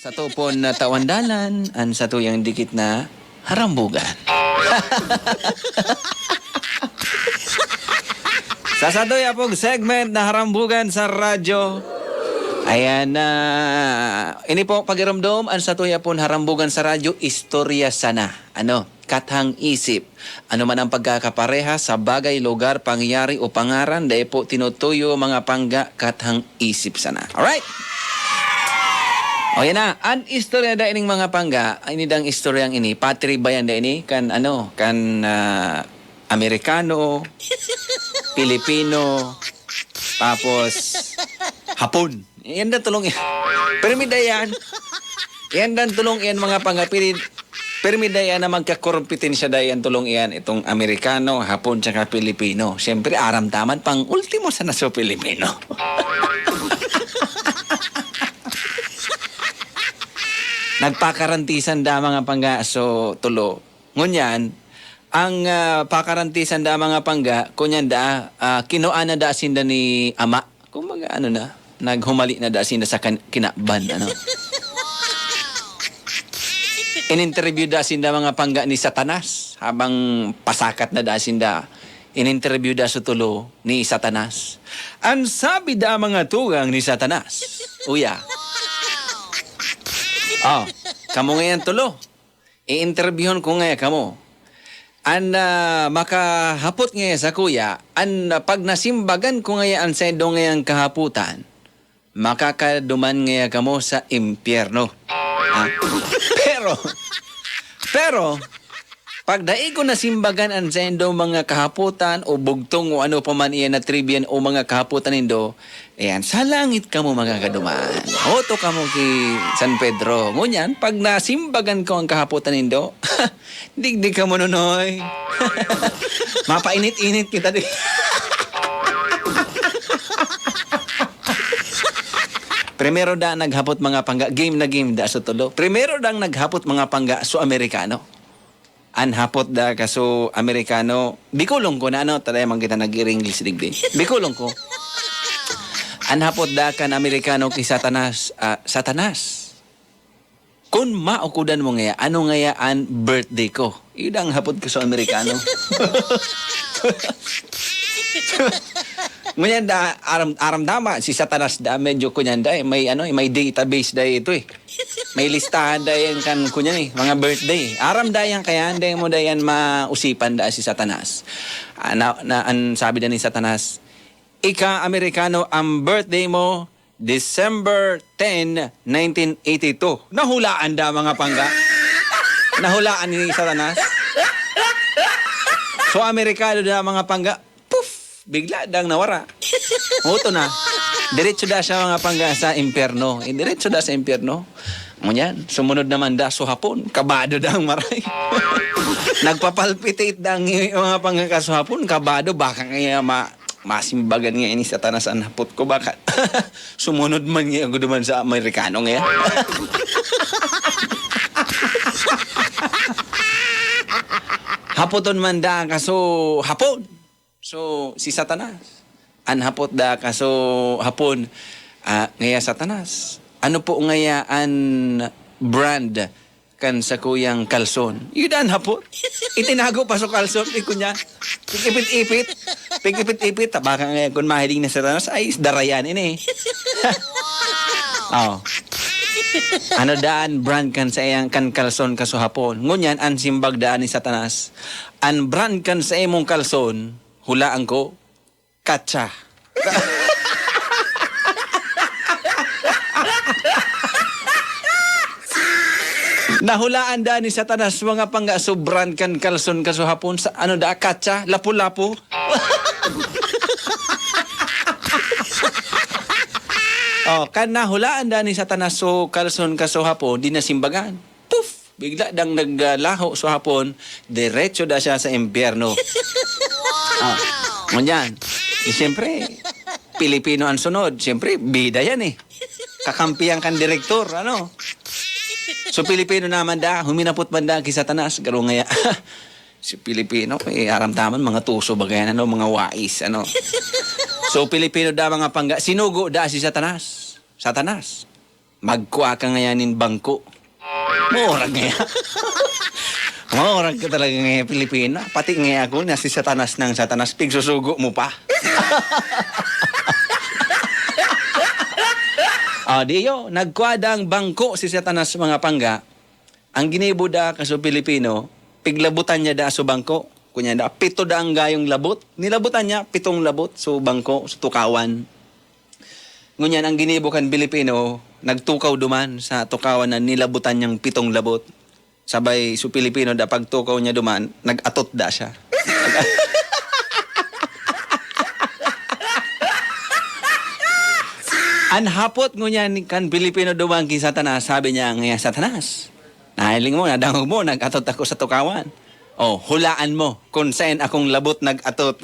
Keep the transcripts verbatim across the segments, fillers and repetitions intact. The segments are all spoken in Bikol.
Sato pon na tawan dalan an satuyang dikit na harambugan. Sa satuya pong segment na harambugan sa radyo, ayan na, ini po pagiromdom, an satuya pon harambugan sa radyo, istorya sana. Ano? Kathang isip. Ano man ang pagkakaparehas sa bagay, lugar, pangyayari o pangaran, dai po tinutuyo mga pangga, kathang isip sana. Alright? O yan na, an istorya da ining mga pangga, ini dang istoryang ini, patribayan da ini, kan ano, kan ah, Amerikano, Pilipino, tapos Hapon. Yan na tulong yan. Permi da yan. Yan dan tulong yan mga pangga. Pili, permi da yan na magkakompetensya da yan tulong yan. Itong Amerikano, Hapon, tsaka Pilipino. Siyempre, aram taman, pang ultimo sana so Pilipino. Nagpakarantisan da mga pangga so tulo. Ngunyan, ang ah, pakarantisan da mga pangga, kunyan da, ah, kinuha na da sinda ni ama. Kumbaga, ano na, naghumali na da sinda sa kan- kinaban, ano. In-interview da sinda mga pangga ni Satanas, habang pasakat na da sinda. In-interview da sa tulo ni Satanas. An sabi da mga tugang ni Satanas, uya. Oh, kamo ngayon tulo. I-interviewon ko ngaya kamo. An ah, makahapot ngaya sakuya, an ah, pag nasimbagan ko ngaya an saindo ngayang kahapotan, makakaduman ngaya kamo sa impyerno. Ha? Pero, pero, pag dai ko nasimbagan an saindo mga kahapotan o bugtong o ano pa man iyan na trivia o mga kahapotan nindo, ayan, sa langit kamo magakaduman. Hoto kamo ki San Pedro. Ngunyan, pag nasimbagan ko ang kahapotan nindo, digdi kamo, Nonoy. Mapainit-init kita di. Primero da naghapot mga pangga, game na game da sa tulo. Primero dang naghapot mga pangga, so Amerikano. An hapot da kaso Amerikano, Bicolong ko na, ano, taday man kita nag-English digdi. Bicolong ko. An hapot da kan Amerikano ki Satanas, ah, Satanas, kun maukodan mo ngaya, ano ngaya an birthday ko? Iyo da ang hapot kaso Amerikano. Ngunyan da, aram, aram tama, si Satanas da, medyo kunyan da, eh, may, ano, eh, may database da ito, eh. May listahan da yan kan, kunyan, eh, mga birthday. Aram da yan, kaya hindi mo da yan mausipan da si Satanas. Ah, na, na, an sabi da ni Satanas, "Ika, Amerikano, ang birthday mo, December ten, nineteen eighty-two." Nahulaan da, mga pangga. Nahulaan ni Satanas. So, Amerikano da, mga pangga. Puff! Bigla dang nawara. Oto na. Diretso da siya, mga pangga, sa impyerno. Eh, diretso da sa impyerno. Ngunyan, sumunod naman da so Hapon. Kabado da ang maray. Nagpapalpitate da ang mga pangga so Hapon. Kabado, baka kaya ma-, masimbagan nga ini Satanas an hapot ko. Baka sumunod man nga ako duman sa Amerikano nga yan. Hapoton man da, kaso Hapon. So, si Satanas, an hapot da kaso Hapon, ah, ngaya Satanas, ano po ngaya an brand kan sakuyang kalson? Iyo da an hapot. Itinago pa sa kalson, iko niya. Pig-ipit-ipit. Pig-ipit-ipit. Baka nga kun mahiling na Satanas, ay, darayan ini. Oh. Ano daan brand kan sa iyang kan kalson kaso Hapon? Ngunyan, an simbag daan ni Satanas, an brand kan sa imong kalson, hulaan ko, Katsa. Nahulaan da ni Satanas mga pangga, sobran kan kalson kaso Hapon sa, ano da, katsa, lapu-lapu. Oh, kan nahulaan da ni Satanas so kalson kaso Hapon, di nasimbagan. Puff! Bigla dang naglaho so Hapon, diretso da siya sa impyerno. Ah, ngunyan. Di siyempre, Pilipino ang sunod. Siyempre, bida yan eh. Kakampihan kan direktor, ano? So, Pilipino naman da, huminapot man da ki Satanas, garo ngaya. Si Pilipino, eh, aram taman, mga tuso ba yan, ano, mga wais, ano? So, Pilipino da, mga pangga, sinugo da si Satanas. Satanas. Magkua ka ngayan nin bangko. Maurag ngaya. Maurag ka talaga ngaya, Pilipina. Pati ngaya ako, na si Satanas ng Satanas, pigsusugo mo pa. Ah, di yo, nagkwa dang bangko si Satanas, mga pangga. Ang ginibo da kaso Pilipino, piglabutan niya da so bangko. Kunya da, pito da ang gayong labot. Nilabutan niya, pitong labot, so bangko, so tukawan. Ngunyan, ang ginibo kan Pilipino, nagtukaw duman sa tukawan na nilabutan niyang pitong labot. Sabay, so Pilipino da, pagtukaw niya duman, nag-atot da siya. An hapot ngunyan kan Pilipino duman ki Satanas, sabi niya, "Ngaya, Satanas, nahiling mo, nadangog mo, nag-atot ako sa tukawan. O, hulaan mo kung saen akong labot nag-atot."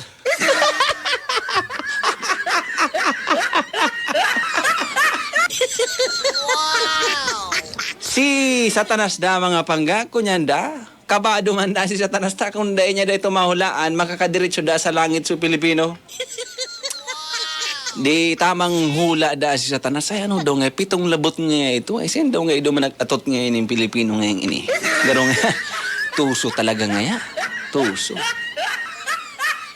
Si Satanas da, mga pangga, kunyan da, kabado man da si Satanas ta, kung dai niya da ito mahulaan, makakadiretso da sa langit so Pilipino. Di tamang hula da si Satanas, "Ay, ano daw nga, pitong labot nga ito? Ay, saan daw nga daw man nag-atot nga ini, Pilipino nga ini?" Garo nga, tuso talaga ngaya. Tuso.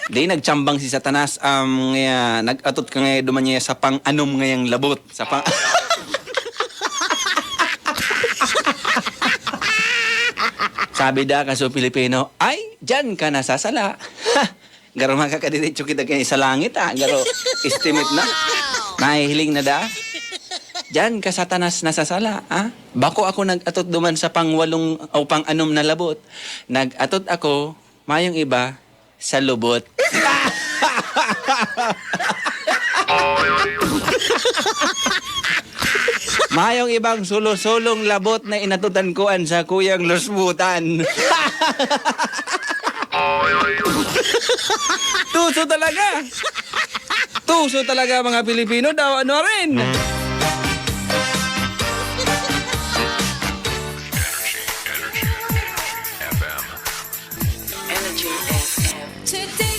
Di nagtsambang si Satanas, um, ngaya, nag-atot ka ngaya duman niya sa pang-anom ngayang labot. Sa pang- Sabi da kaso Pilipino, "Ay, diyan ka nasasala." Garo makakadiretso kita kini sa langit, ah. Garo estimate na. Nahihiling na da. Diyan ka, Satanas, nasasala, ah. Bako ako nag-atot duman sa pangwalong o pang-anom na labot. Nag-atot ako, mayong iba, sa lubot. Mayong ibang sulo-sulong labot na inatutan ko an sakuyang lusbutan. Tuso talaga. Tuso talaga, mga Pilipino daw. Ano rin? Energy F M.